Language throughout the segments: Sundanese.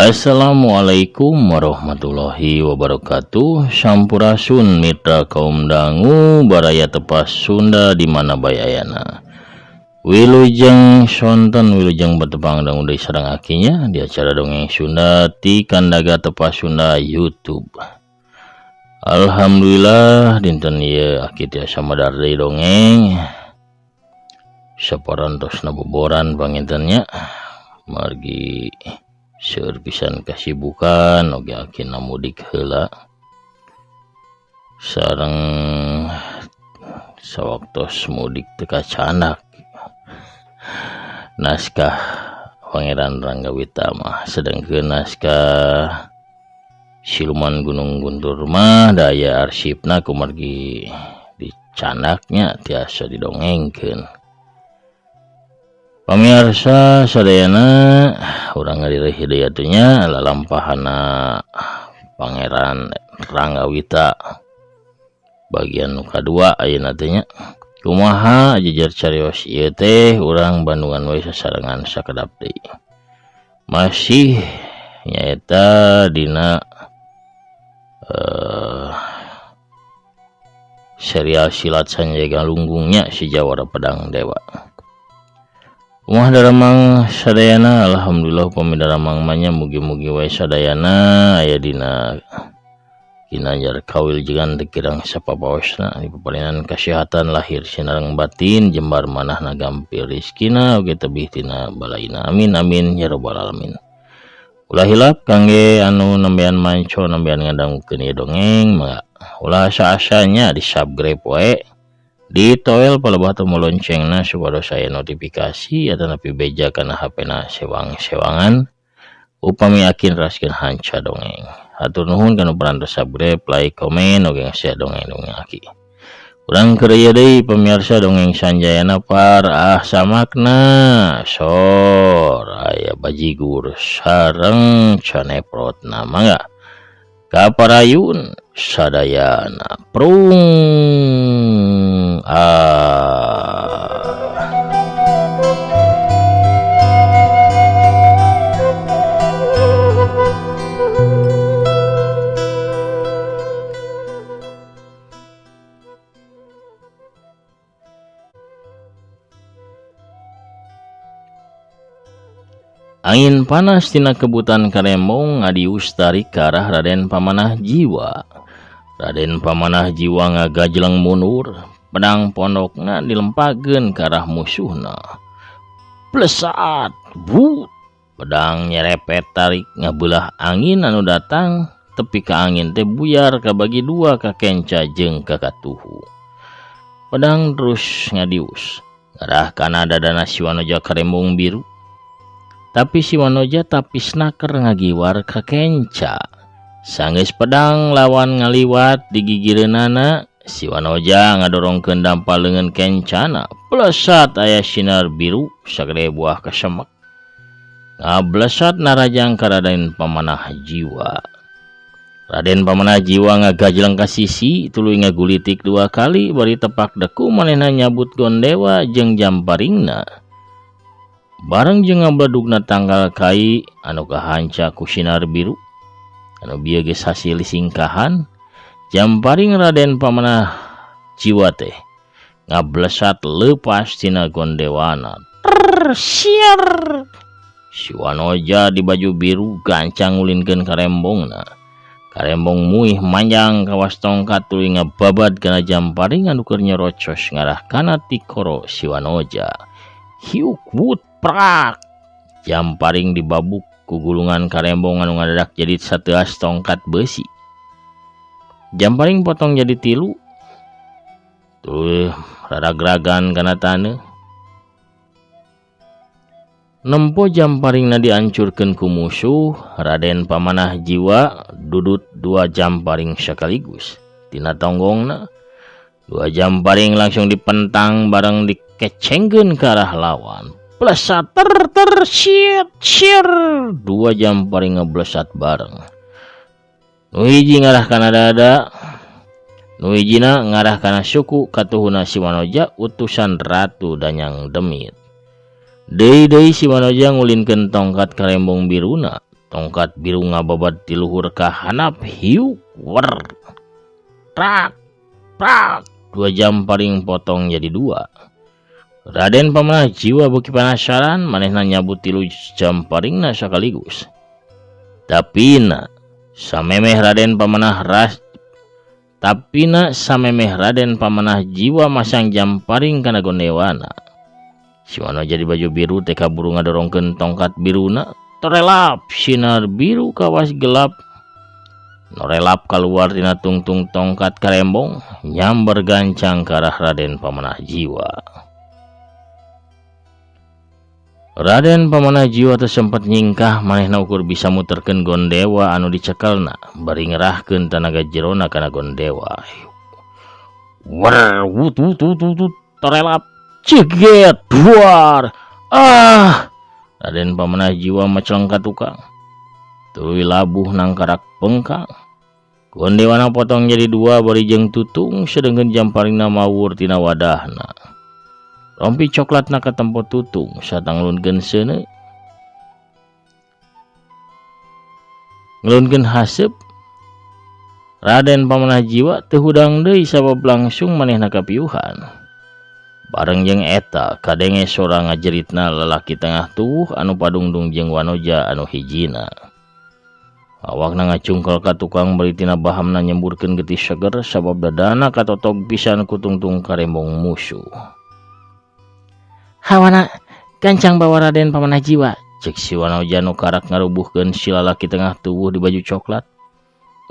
Assalamualaikum warahmatullahi wabarakatuh. Sampurasun mitra kaum dangu baraya tepas Sunda di mana bae ayana. Wilujeng sonten wilujeng bertepang dangu deui sareng akinya di acara dongeng Sunda ti Kandaga Tepas Sunda YouTube. Alhamdulillah dinten ieu aki tiasa madar deui dongeng. Saparantosna boboran panginten nya margi seueur pisan kasibukan oge akina mudik heula sareng sawaktos mudik teu kacandak naskah Pangeran Ranggawita mah, sedangkeun naskah Siluman Gunung Guntur mah daya arsipna kumargi dicandaknya tiasa didongengkeun. Pamirsa sadayana urang ngalirih hidayah nya lalampahana Pangeran Ranggawita bagian nu kadua ayeuna teh nya. Kumaha jejer carios ieu teh urang Bandungan we sasarengan sakedap deui. Masih nyaeta dina serial silat Sanjaya Galunggungnya si Jawara Pedang Dewa. Kumaha daramang sadayana, alhamdulillah upami daramang mah mugi-mugi wae sadayana aya dina kinanjar kawil jeung teu kirang sapapaosna dipaparinan kasehatan lahir sinareng batin jembar manahna gampil rezekina oge tebih tina balaina, amin amin ya rabbal alamin. Ulah hilap kangge anu nembean manco nembean ngadangukeun ieu dongeng mangga ulah asa-asanya di subscribe wae di toel palebah tombol loncengna supados aya notifikasi atanapi beja kana HP-na sewang-sewangan upami akin raskeun hanca dongeng. Hatur nuhun kana parantos subscribe, like, komen oge nge-share dongeng-dongeng aki. Urang keur ieu deui pamirsa dongeng Sanjayana par ah samakna sor aya bajigur sareng caneprotna mangga kaparayun sadayana prung ah. Angin panas tina kebutan karembong ngadius tarik ke arah Raden Pamanah Jiwa. Raden Pamanah Jiwa ngagajleng mundur, pedang pondokna dilempakeun ke arah musuhna. Plesat, but, pedang nyerepet tarik ngabelah angin anu datang, tepi ka angin teh buyar kabagi dua ka kenca jeung ka katuhu. Pedang terus ngadius, ngarah kana dadana si Wanoja karembong biru. Tapi si Wanoja tapis naker ngagiwar ka kenca. Sanggeus pedang lawan ngaliwat di gigireunana, si Wanoja ngadorongkeun dampal leungeun kencana. Plesat aya sinar biru sagede buah kesemek. Ngablesat narajang ka Raden Pamanah Jiwa. Raden Pamanah Jiwa ngagajleng ka sisi tuluy ngagulitik dua kali bari tepak deku manehna nyabut gondewa jeung jamparingna. Bareng jeung ngabledugna tanggal kai anu kahanca ku sinar biru anu bieu geus hasil singkahan, jamparing Raden Pamanah Jiwa teh ngablesat leupas tina gondewana. Siar si Wanoja di baju biru gancang ngulinkeun karembongna. Karembong muih manjang kawas tongkat tuluy ngababad kana jamparing anu keur nyerocos ngarah kana tikoro si Wanoja. Hiuk wut prak jamparing dibabuk ku gulungan karembong anu ngadadak jadi sateas tongkat besi. Jamparing potong jadi tilu tuluy raragragan kana taneuh. Nempo jamparingna diancurkeun ku musuh, Raden Pamanah Jiwa dudut dua jamparing sekaligus tina tonggongna. Dua jamparing langsung dipentang bareng dikecengkeun ke arah lawan. Plesat ter ter siet sier, dua jamparing ngeblesat bareng. Nu hiji ngarah kana dada, nu hijina ngarah kana suku katuhuna si Wanoja utusan Ratu Danyang Demit. Deui-deui si Wanoja ngulinkeun tongkat karembong biruna. Tongkat biru ngababad ti luhur ka handap hiuk wer. Prak prak 2 jamparing potong jadi 2. Raden Pamanah Jiwa beuki panasaran manehna nyabut 3 jamparingna sakaligus. Tapina samemeh Raden Pamanah ras Tapina samemeh Raden Pamanah Jiwa masang jamparing kana gondewana. Si Wanoja di baju biru teh kaburu ngadorongkeun tongkat biruna, torelap sinar biru kawas gelap. Norelap kaluar tina tungtung tongkat karembong, nyamber gancang ka arah Raden Pamanah Jiwa. Raden Pamanah Jiwa teu sempet nyingkah manehna ukur bisa muterkeun gondewa anu dicekelna bari ngerahkeun tanaga jerona kana gondewa. Wer wut wut wut wut torelap ceget duar. Ah! Raden Pamanah Jiwa maceleng ka tukang. Tuluy labuh nangkarak pengkang. Gondewana potong jadi 2 bari jeung tutung sedengkeun jamparingna mawur tina wadahna. Rompi coklatna katempo tutung satang ngelunkeun seuneu. Ngelunkeun haseup. Raden Pamanah Jiwa teu hudang deui sabab langsung manehna kapiuhan. Bareng jeung eta kadenge sora ngajeritna lalaki tengah tuwuh anu padungdung jeung wanoja anu hijina. Awakna ngacungkel ka tukang bari tina bahamna nyemburkeun getih seger sabab dadana katotog pisan ku tungtung karembong musuh. Hawana gancang bawa Raden Pamanah Jiwa, cek si Wanoja nu karak ngarubuhkeun si lalaki tengah tubuh di baju coklat.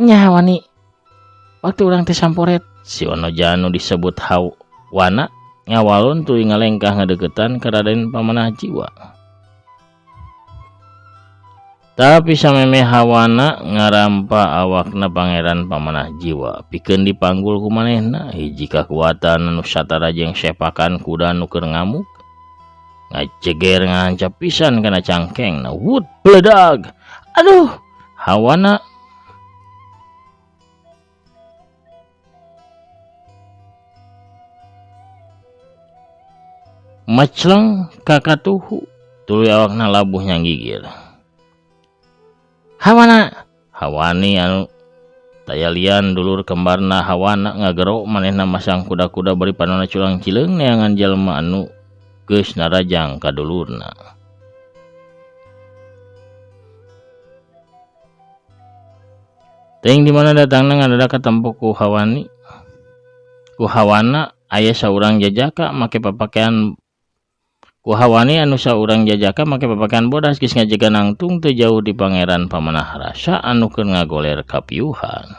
Nya Hawani, waktu urang teh samporet. Si Wanoja nu disebut Hawana ngawalon tuluy ngalengkah ngadeukeutan ka Raden Pamanah Jiwa. Tapi samemeh Hawana ngarampa awakna Pangeran Pamanah Jiwa pikeun dipanggul ku manehna hiji kakuatan anu satara jeung sepakan kuda nu keur ngamuk. Ngajeger ngahancap pisan kana cangkengna. Wut bledag. Aduh, Hawana macleng ka katuhu tuluy awakna labuh nyanggigir. Hawana, Hawani anu tayalian dulur kembarna Hawana ngagero manehna masang kuda-kuda bari panona culang cileung neangan jalma anu geus narajang ka dulurna. Teuing di mana datangna ngadadak katempo ku Hawani. Ku Hawana aya saurang jajaka make papakaian ku Hawani anu saurang jajaka make papakaian bodas geus ngajaga nangtung teu jauh di Pangeran Pamanah Rasa anu keur ngagoler kapiuhan.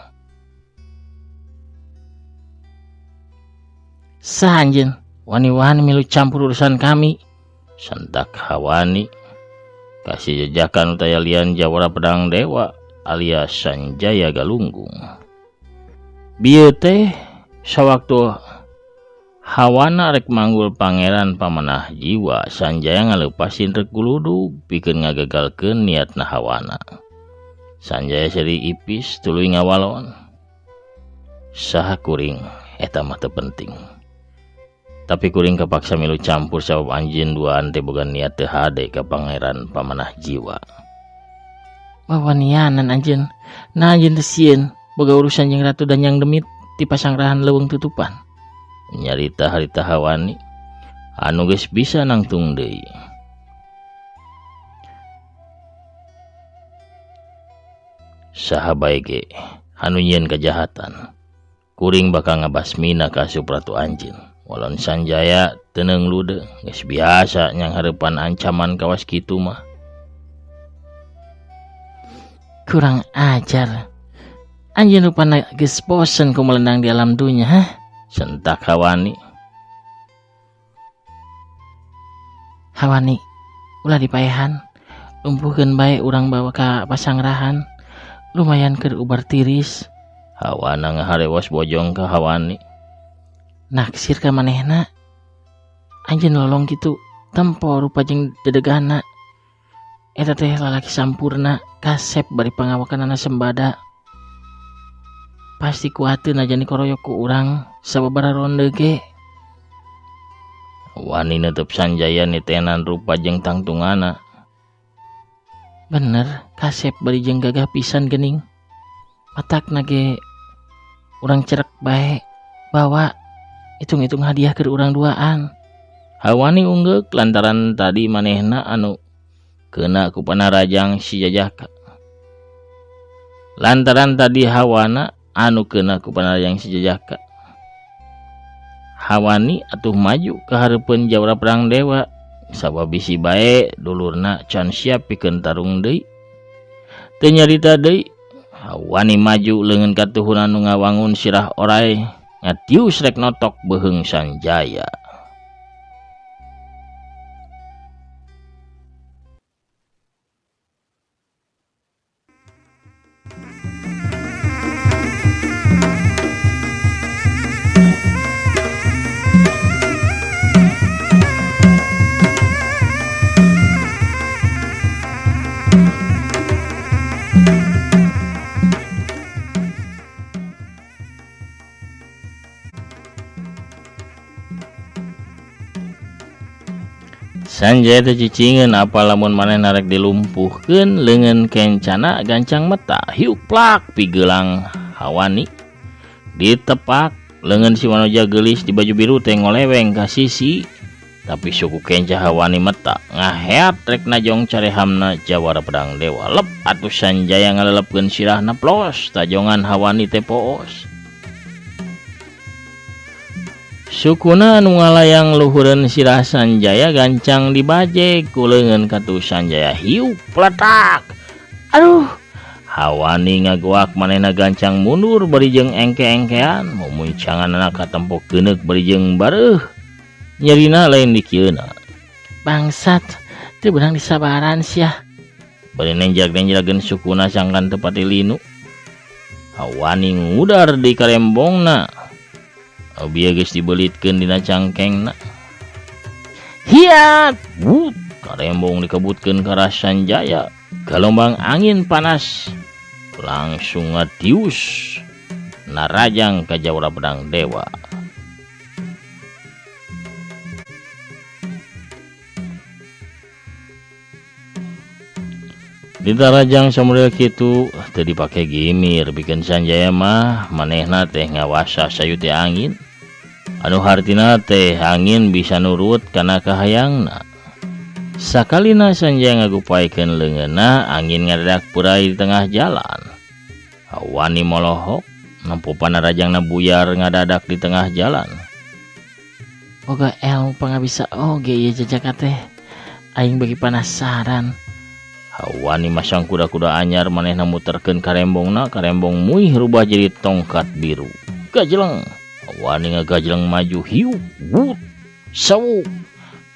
Saha anjeun? Wani-wani milu campur urusan kami, sentak Hawani. Kasih jajakan tayalian jawara pedang dewa alias Sanjaya Galunggung. Bieu teh sawaktu Hawana rek manggul Pangeran Pamanah Jiwa, Sanjaya ngaleupasin rek guludug pikeun ngagagalkeun niatna Hawana. Sanjaya seuri ipis tuluy ngawalon. Saha kuring eta mah teu penting. Tapi kuring kapaksa milu campur sabab anjeun duaan teh boga niat teu hade ka Pangeran Pamanah Jiwa. Wawanianan anjeun. Nah anjeun teh sieun boga urusan jeung Ratu Danyang Demit ti pasangrahan leuweung tutupan. Nyarita harita Hawani anu geus bisa nangtung deui. Saha bae ge anu nyieun kajahatan. Kuring bakal ngabasmina ka asup Ratu anjeun. Walon Sanjaya teneung lude geus biasa nyanghareupan ancaman kawas kitu mah. Kurang ajar. Anjeun rupana geus bosen ku melendang di alam dunya, hah? Sentak Hawani. Hawani, ulah dipaehan. Lumpuhkeun bae urang bawa ka pasangrahan. Lumayan keur ubar tiris. Hawana ngaharewos bojong ka Hawani. Naksir ka manehna. Anjeun lolong kitu, tempo rupa jeung dedegana. Eta teh lalaki sampurna, kasep bari pangawakanana sembada. Pasti kuateun aja dikoroyok ku urang sababaraha ronde ge. Wani neuteub Sanjaya nitenan rupa jeung tangtungana. Bener, kasep bari jeung gagah pisan geuning. Matakna ge urang cerek bae bawa hitung-hitung hadiah keur urang duaan. Hawani unggeuk lantaran tadi manehna anu keuna ku panarajang si Jajaka. Lantaran tadi hawana anu keuna ku panarajang si Jajaka. Hawani atuh maju ka hareupeun jawara perang dewa. Sabab bisi bae dulurna can siap pikeun tarung deui. Teu nyarita deui, Hawani maju leungeun katuhunan nu ngawangun sirah orai ngatius rek notok beuheung Sanjaya. Sanjaya teh cicingeun apa lamun manehna rek dilumpuhkeun leungeun kencana gancang meta hiuplak pigelang Hawani ditepak leungeun si Wanoja geulis di baju biru teh ngoleweng ka sisi tapi suku kenca Hawani meta ngaheat rek najong carehamna jawara pedang dewa lep atuh Sanjaya ngalelepkeun sirahna plos tajongan Hawani teh poos. Sukuna anu ngalayang luhureun sirah Sanjaya gancang dibajek ku leungeun katuh Sanjaya hiup pletak. Aduh, Hawani ngagoak manehna gancang mundur bari jeung engke-engkean mumuncanganna katempo keuneuk bari jeung bareuh. Nyerina lain dikieuna. Bangsat, teu beunang disabaran sia. Bari nenjag-nenjageun sukuna sangkan teu pati linu. Hawani ngudar di karembongna. Bieu geus dibelitkeun dina cangkengna. Hiat, wut, karembong dikebutkeun ka arah Sanjaya. Galombang angin panas langsung ngatius narajang ka jawara pedang dewa. Ditarajang samudel kitu teu dipake gimir pikeun Sanjaya mah manehna teh ngawasa sayuti angin. Anu hartina teh angin bisa nurut kana kahayangna. Sakalina Sanjaya ngagupaikeun leungeunna angin ngadadak purai di tengah jalan. Hawani molohok nempo panarajangna buyar ngadadak di tengah jalan. Boga ilmu pangabisa oge ieu jajaka teh. Aing bagi penasaran. Hawani masang kuda-kuda anyar manehna muterkeun karembongna, karembong muih rubah jadi tongkat biru. Gajeleng. Hawani ngagajleng maju hiu wut sawuk.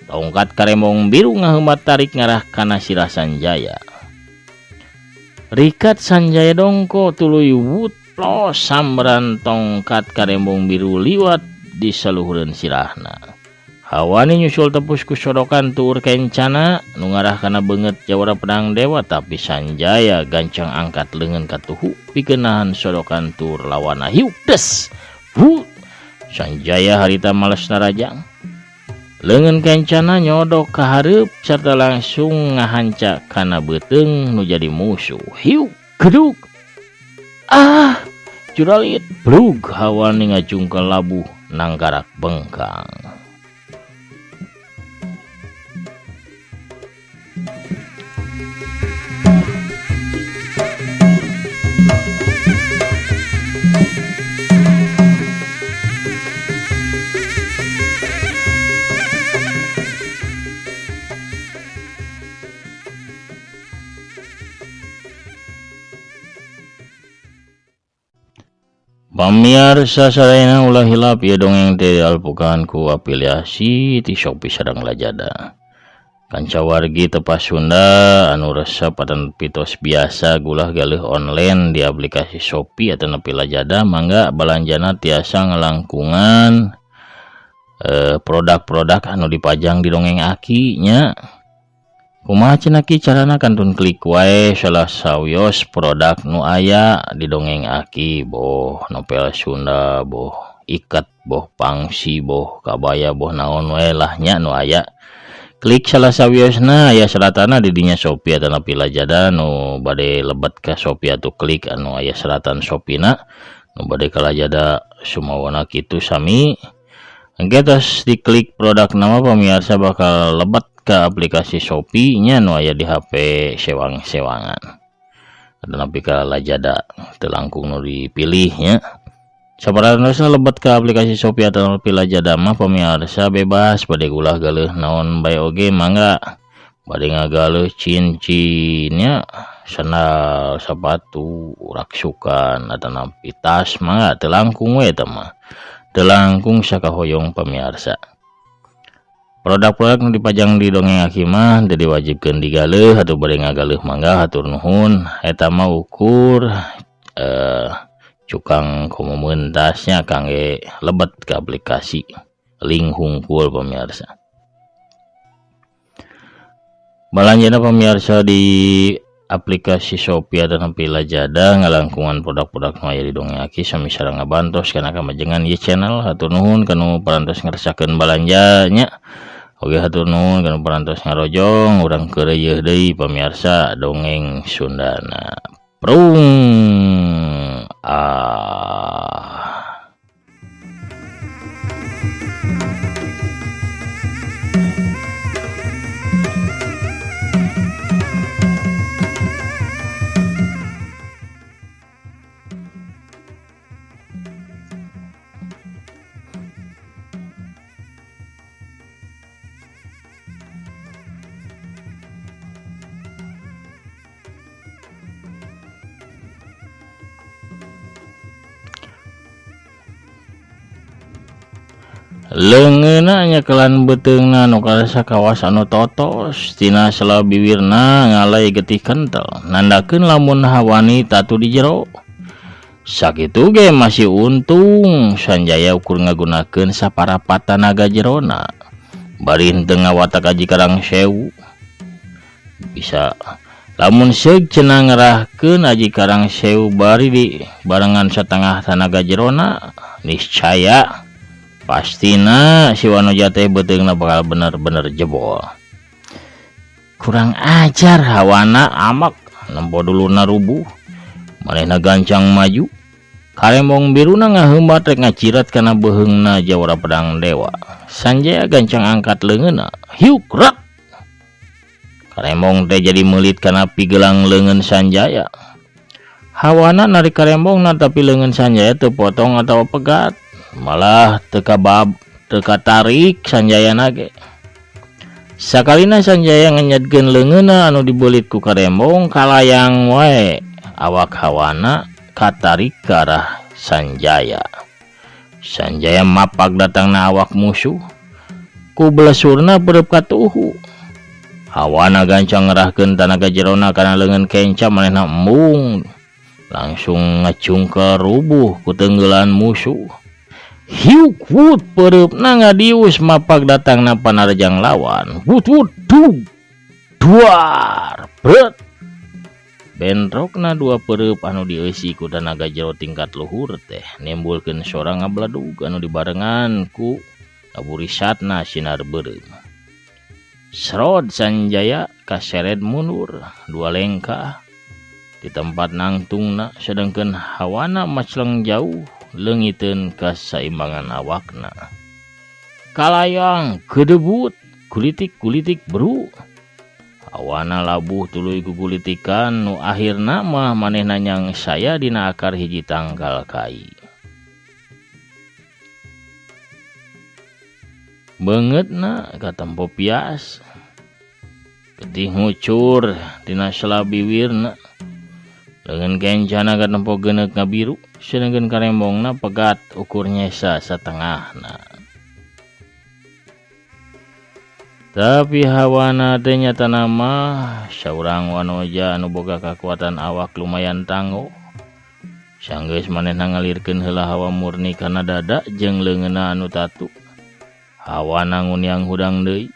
Tongkat karembong biru ngaheumat tarik ngarah kana sirah Sanjaya. Rikat Sanjaya dongko tuluy wut plos sambaran tongkat karembong biru liwat di saluhureun sirahna. Hawani nyusul tepus ku sodokan tuur kencana nu ngarah kana beungeut jawara pedang dewa tapi Sanjaya gancang angkat leungeun katuhu pikeun nahan sodokan tuur lawana hiu des. Wut Sanjaya harita males narajang. Leungeun kencana nyodok ka hareup sarta langsung ngahanca kana beuteung nu jadi musuh. Hiu geduk. Ah, curalit blug Hawani ngajungkel labuh nanggarak bengkang. Pamiarsa sadayana ulah hilap ieu dongeng teh dialpukan ku afiliasi ti Shopee sareng Lazada. Kanca wargi tepas Sunda anu resep ataupun tos biasa gulah galeuh online di aplikasi Shopee atanapi Lazada mangga balanjana tiasa ngalangkungan produk-produk anu dipajang di dongeng Aki nya. Kumaha cenah ki carana kantun klik wae salah sawios produk nu aya di dongeng Aki, boh novel Sunda, boh ikat, boh pangsi, boh kabaya, boh naon wae lah nya nu aya. Klik salah sawiosna aya seratana di dinya Shopee atanapi Lazada nu bade lebet ka Shopee atuh klik anu aya seratan Shopee-na nu bade ka Lazada sumawana kitu sami. Engke tos diklik produkna mah pamiarsa bakal lebet ka aplikasi Shopee nya nu aya di HP sewang-sewangan. Atanapi ka Lazada teu langkung nu dipilih nya. Saparantos lebet ka aplikasi Shopee atanapi Lazada mah pamiarsa bebas bade ulah galeuh naon bae oge mangga. Bade ngagaleuh cincin nya, sandal, sapatu, raksukan atanapi tas mangga teu langkung we eta mah. Teu langkung sakahoyong pamiarsa. Produk-produk nu dipajang di Dongeng Aki mah teu diwajibkeun digaleuh atuh bade ngagaleuh mangga hatur nuhun. Eta mah ukur cukang komo mentasnya kangge lebet ke aplikasi link hungkul pemirsa. Balanjana pemirsa di aplikasi Shopee atanapi Lazada ngalangkungan produk-produk nu aya di Dongeng Aki sami sareng ngabantos kana kamajengan ieu channel. Hatur nuhun kanu parantos ngeresakeun balanjanya. Oge hatur nuhun kanu parantos ngarojong urang keureuyeun deui pemirsa Dongeng Sundana. Prung ah. Leungeunna nyekelan beuteungna nu karasa kawas anu totos tina sela biwirna ngalai getih kental nandakeun lamun hawani tatu di jero. Sakitu ge masih untung Sanjaya ukur ngagunakeun saparapat tanaga jerona bari henteu ngawatak Aji Karang Sewu. Bisa lamun seug cenah ngerahkeun Aji Karang Sewu bari di barengan satengah tanaga jerona niscaya pastina si Wanoja teh beuteungna bakal bener-bener jebol. Kurang ajar hawana amak nempo dulurna rubuh. Manehna gancang maju. Karembong biruna ngaheumbat rek ngacirat kana beuheungna jawara pedang dewa. Sanjaya gancang angkat leungeunna. Hiuk rak. Karembong teh jadi meulit kana pigelang leungeun Sanjaya. Hawana narik karembongna tapi leungeun Sanjaya teu potong atawa pegat. Malah teka bab teka tarik Sanjaya nage. Sakalina Sanjaya ngenyadkeun leungeunna anu dibeulit ku karembong kalayang wae. Awak hawana katarik ke arah Sanjaya. Sanjaya mapak datangna awak musuh. Ku belesurna berep katuhu. Hawana gancang ngerahkeun tanaga jerona kana leungeun kenca manehna embung. Langsung ngacungkel rubuh ku tenggelan musuh. Hiuk wut pereupna ngadius mapak datangna panarjang lawan. Wut wut dug duar bret. Bentrokna dua pereup anu dieusi ku tanaga jero tingkat luhur teh nimbulkeun sora ngabladug anu dibarengan ku kaburisatna sinar beureum. Srod Sanjaya kaseret mundur dua lengkah di tempat nangtungna sedangkeun hawana macleng jauh leungiteun kasaimbangan awakna. Kalayang kedebut kulitik-kulitik bru. Hawana labuh tuluy gugulitikan nu akhirna mah manehna nyangsaya dina akar hiji tangkal kai. Beungeutna katempo pias. Getih ngucur dina sela biwirna. Leungeun kencana katempo geuneuk ngabiru sedengkeun karembongna pegat ukur nyesa satengahna. Tapi hawana teh nyatana mah saurang wanoja anu boga kakuatan awak lumayan tangguh. Sanggeus manehna ngalirkeun heula hawa murni kana dada jeung leungeunna anu tatu. Hawana nguniang hudang deui.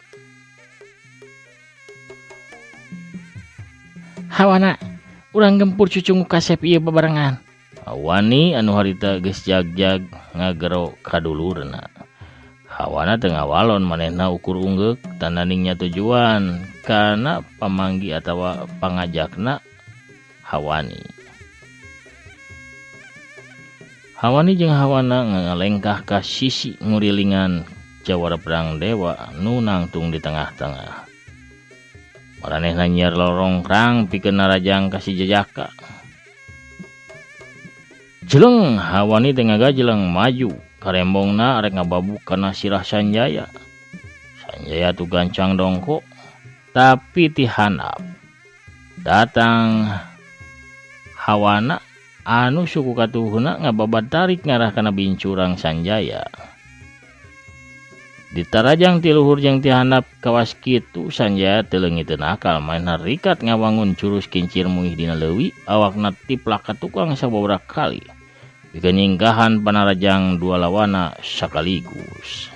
Hawana urang gempur cucungu kasep ieu babarengan. Wani anu harita geus jagjag ngagero ka dulurna. Hawana teu ngawalon manehna ukur unggeuk tandaningnya tujuan kana pamanggi atawa pangajakna Hawani. Hawani jeung Hawana ngalengkah ka sisi ngurilingan Jawara Pedang Dewa nu nangtung di tengah-tengah. Maranehna nyiar lorongkrang pikeun narajang ka si jejaka. Jeleng Hawani teh ngagajeleng maju karembongna arek ngababuk kana sirah Sanjaya. Sanjaya tuh gancang dongkok tapi ti handap datang Hawana anu suku katuhuna ngababad tarik ngarah kana bincurang Sanjaya. Ditarajang ti luhur jeung ti handap kawas kitu Sanjaya teu leungit teu nakal manehna rikat ngawangun jurus kincir muih dina leuwi awakna tiplak ka tukang sababaraha kali pikeun nyingkahan panarajang dua lawana sakaligus.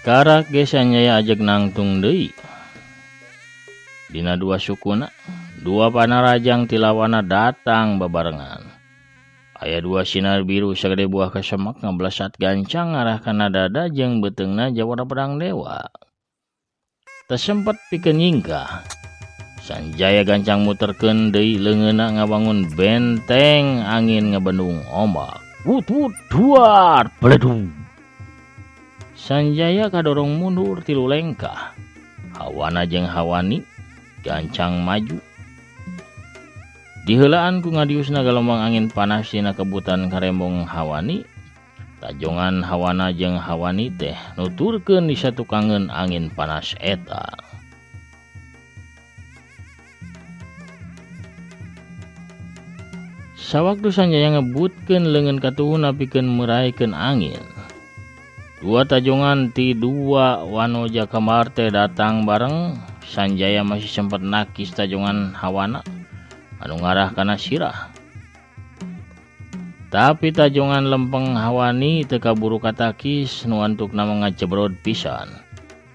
Karak ge Sanjaya ajeg nangtung deui. Dina dua sukuna, dua panarajang tilawana datang babarengan. Aya dua sinar biru sagede buah kasemak ngablesat gancang ngarah kana dada jeung beuteungna Jawara Pedang Dewa. Teu sempet pikeun nyingkah. Sanjaya gancang muterkeun deui leungeunna ngabangun benteng angin ngabendung ombak. Wut wut duar beledung. Sanjaya kadorong mundur tilu lengkah. Hawana jeung Hawani gancang maju. Diheulaan ku ngadiusna galombang angin panas dina kebutan karembong Hawani. Tajongan Hawana jeung Hawani teh nuturkeun di satukangeun angin panas eta. Sawaktu Sanjaya ngebutkeun leungeun katuhuna pikeun meraikeun angin. Dua tajongan ti dua wanoja kembar teh datang bareng. Sanjaya masih sempat nakis tajongan Hawana anu ngarah kana sirah. Tapi tajongan lempeng Hawani teu kaburu katakis nu antukna ngajebrod pisan.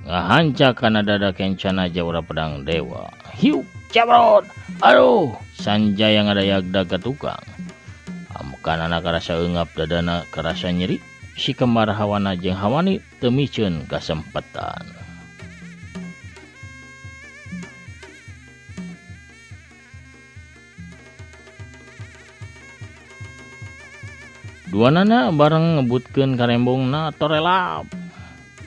Ngahancak kana dada kencana Jawara Pedang Dewa. Hiuk jebrod. Aduh, Sanjaya ngadayagdag ka tukang. Amekanana karasa eungap dadana karasa nyeri. Si kembar Hawana jeung Hawani teu miceun kasempetan. Duanana bareng ngebutkeun karembongna torelap.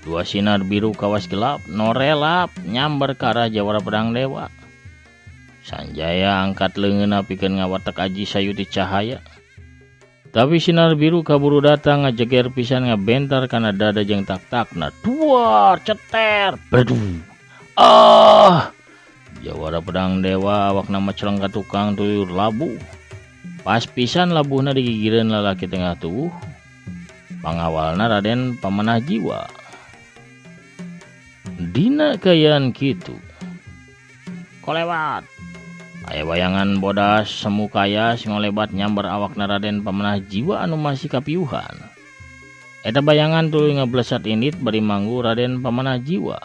Dua sinar biru kawas gelap norelap nyamber ka arah Jawara Pedang Dewa. Sanjaya angkat leungeunna pikeun ngawatek aji sayuti cahaya. Tapi sinar biru kaburu datang ngajeger pisan ngabentar kana dada jeung tak-takna. Duar ceter bedu. Ah! Jawara Pedang Dewa awakna maceleng ka tukang tuyur labuh. Pas pisan labuhna digigireun lalaki tengah tubuh. Pangawalna Raden Pamanah Jiwa. Dina kaayaan kitu. Kolewat. Aya bayangan bodas semu kayas ngolebat nyamber awakna Raden Pamanah Jiwa anu masih kapiuhan. Eta bayangan tuluy ngablesat indit bari manggu Raden Pamanah Jiwa.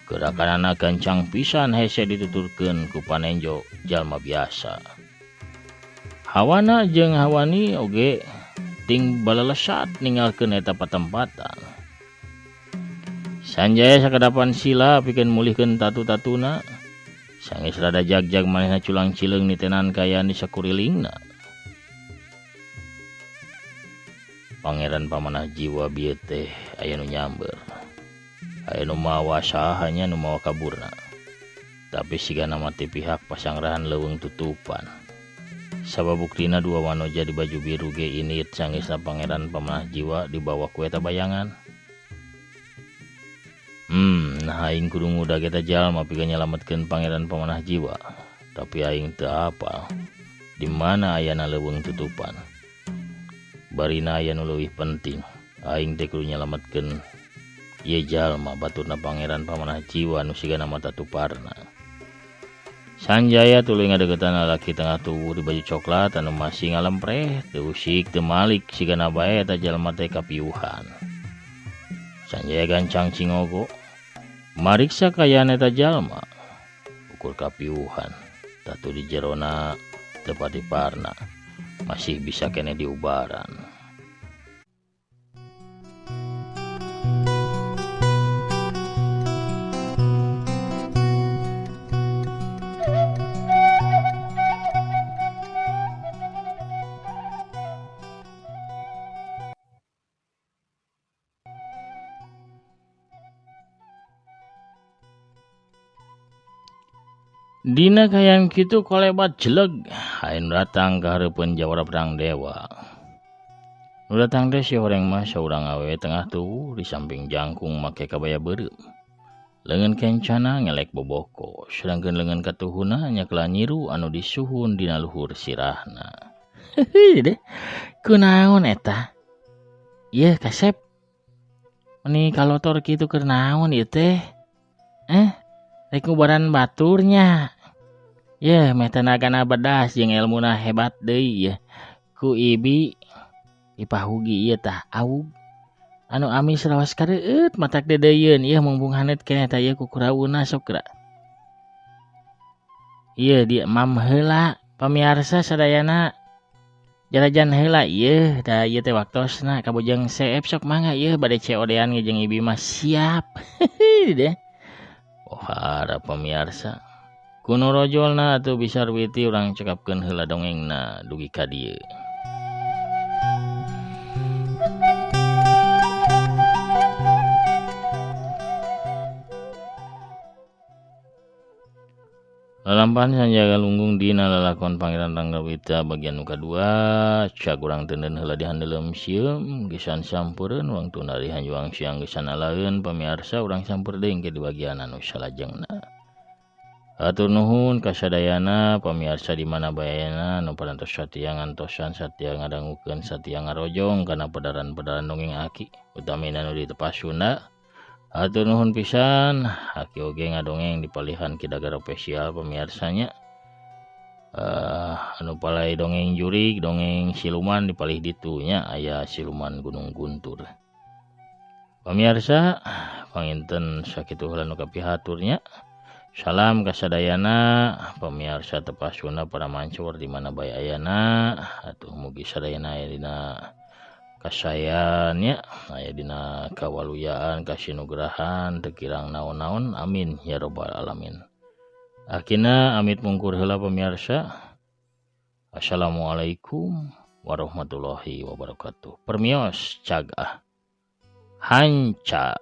Gerakanana gancang pisan hese dituturkeun ku panenjo jalma biasa. Hawana jeung Hawani oge ting balelesat ninggalkeun eta patempatan. Sanjaya sakadapan sila pikeun mulihkeun tatu-tatuna. Sanggeus rada jagjag manehna culang cileung nitenan kaayaan di sakurilingna. Pangeran Pamanah Jiwa bieu teh aya nu nyamber. Aya nu mawa saha nya nu mawa kaburna. Tapi sigana mah ti pihak pasangrahan leuweung tutupan. Sababuktina dua wanoja di baju biru ge init sanggeusna Pangeran Pamanah Jiwa dibawa ku eta bayangan. Nah aing kudu ngudag eta jalma pikeun nyalametkeun Pangeran Pamanah Jiwa. Tapi aing teu apal di mana ayana leuweung tutupan. Barina aya nu leuwih penting. Aing teh kudu nyalametkeun ieu jalma baturna Pangeran Pamanah Jiwa nu sigana mata tuparna. Sanjaya tuluy ngadeukeutan lalaki tengah tubuh di baju coklat anu masih ngalempreh teu usik teu malik sigana bae eta jalma teh kapiuhan. Sanjaya gancang cingogo mariksa kayaan eta jalma ukur kapiuhan tatu di jerona teu patiparna masih bisa keneh diubaran. Dina kayan kitu kolebat jeleg aya nu datang ka hareupeun jawara pedang dewa. Nu datang teh si horeng mah saurang awewe tengah tubuh di samping jangkung make kabaya beureum. Leungeun kencana ngelek boboko, sedangkeun leungeun katuhuna nyakla nyiru anu disuhun dina luhur sirahna. Heuh deh, kunaon eta? Ieu kasep. Meni kalotor kitu keur naon ieu teh? Rek ngubaran baturnya. Yeuh meh tenagana bedas jeung elmuna hebat deui yeuh. Ku ibi dipahugi ieu tah aug. Anu amis raos kareueut matak deudeuyeun ieu mumpung haneut keneh tah ieu kukurauna sok geura. Ieu dia mam heula pamiarsa sadayana. Jarajan heula ieu da ieu teh waktosna kabujeng seep sok mangga ieu bade COD-an ge jeung ibi mah siap. Deh. Pohara pamiarsa. Kuno rojolna atuh bisa witi urang cekapkeun heula dongengna dugi ka dieu. Lalampahan Sanjaya Galunggung dina lalakon Pangeran Ranggawita bagian nu kadua cag urang teuneun heula di handeuleum sieum gesan sampureun wangtuna di hanjuang siang gesan alaeun pamiarsa urang sampur deui engke di bagian anu salajengna. Hatur nuhun kasadayana pamiarsa di mana bae nu parantos satia ngantosan satia ngadangukeun satia ngarojong kana pedaran-pedaran dongeng aki utamina nu di tepas Sunda. Hatur nuhun pisan aki oge ngadongeng dipalihan Ki Dagar Official pamiarsanya. Anu palai dongeng jurig dongeng siluman dipalih ditu nya aya siluman Gunung Guntur. Pamiarsa panginten sakitu heula nu kapihaturnya. Salam kasadayana pamiarsa tepas Sunda para mancur di mana bae ayana atuh mugi sadayana aya dina kasayan nya aya dina kawaluyaan kasinugrahan teu kirang naon-naon amin ya robbal alamin. Akhirna amit mungkur heula pamiarsa. Assalamualaikum warahmatullahi wabarakatuh. Permios cagah hanca.